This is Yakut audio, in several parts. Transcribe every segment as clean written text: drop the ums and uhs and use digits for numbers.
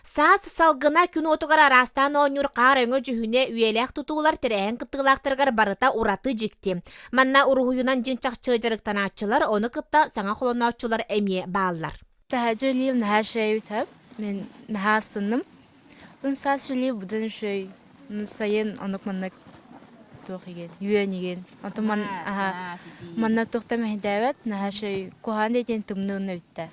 Саас салгына күн уотугар араастаан оонньуур хаар өҥө-дьүһүнэ үйэлээх тутуулар тэрээһин кыттыылаахтарыгар барыта ураты дьикти. Манна уруһуйунан дьиҥ-чахчы дьарыктанааччылар, ону кытта саҥа холонооччулар эмиэ бааллар. Таһаадьы үлэлиир наһаа үчүгэй Мин наһаа астынным. Оттон саас үлэлиир быдан үчүгэй. Сайын оннук маннык туох игин, үөн игин. Онтон ман аха манна туох да мэһэйдээбэт, наһаа үчүгэй куһаҕан да диэн тымныы онно бүттэ.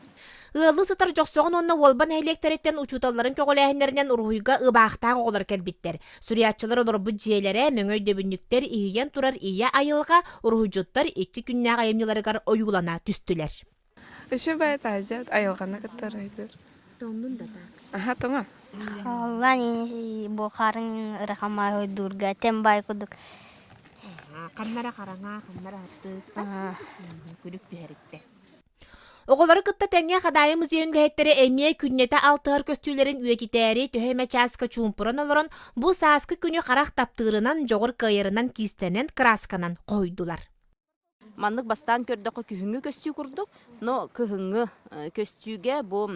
Ыаллыы сытар Дьохсоҕон уонна Уолба нэһилиэктэриттэн учууталларын көҕүлээһиннэринэн уруһуйга ыбаахтаах оҕолор кэлбиттэр. Суруйааччылар олорбут дьиэлэрэ, мөҥө өйдөбүнньүктэр иһийэн турар ийэ айылҕа, уруһуйдьуттар икки күннээх айымньыларыгар ойуулана түстүлэр. Үчүгэй таһдьа айылҕаны кытта ырайдыыр. Тоҥнун да так. Аха тоҥо. Халлаан бу харын ырахамай ойдуурга тем бай курдук. Ханнара хараҥа, ханнара хаттык, күлүк түһэриттэ. Оҕолору кытта тэҥҥэ Хадаайы музейын үлэһиттэрэ эмиэ күннэтэ алтыһар көстүүлэрин үйэтитээри төһө эмэ чааска чуумпуран олорон, бу сааскы күнү харах таптыырынан, дьоҕур кыайарынан киистэнэн, кыраасканан хоһуйдулар. Маннык бастаан көрдөххө күһүҥҥү көстүү курдук, но кыһыҥҥы көстүүгэ бу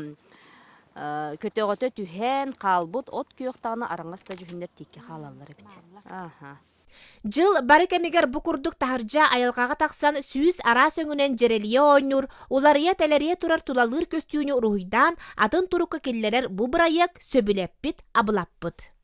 көтөҕөтө түһэн хаалбыт от күөх даҕаны араҥас да дьүһүннэр тииккэ хаалаллар эбит. Аха. Дьыл бары кэмигэр бу курдук таһырдьа айылҕаҕа тахсан сүүс араас өҥүнэн дьэрэлийэ оонньуур, уларыйа-тэлэрийэ турар тулалыыр көстүүнү уруһуйдаан атын турукка киллэрэр бу бырайыак сөбүлэппит, абылаппыт.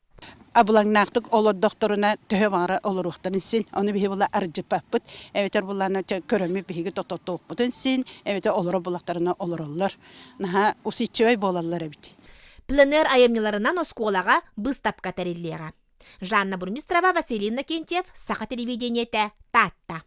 Абылаҥнаахтык олордохторуна төһө баҕарар олоруохтарын син, ону биһи була ардьыппаппыт, эбэтэр буллаана көрөммүт биһиги тототуохпутун син, эбэтэр олоро буллахтарына олороллор. Наһаа усидчивай буолаллар эбит. Пленэр айымньыларынан оскуолаҕа быыстапка тэриллиэҕэ. Жанна Бурмистрова, Василий Иннокентьев, Саха телевидениетэ, Таатта.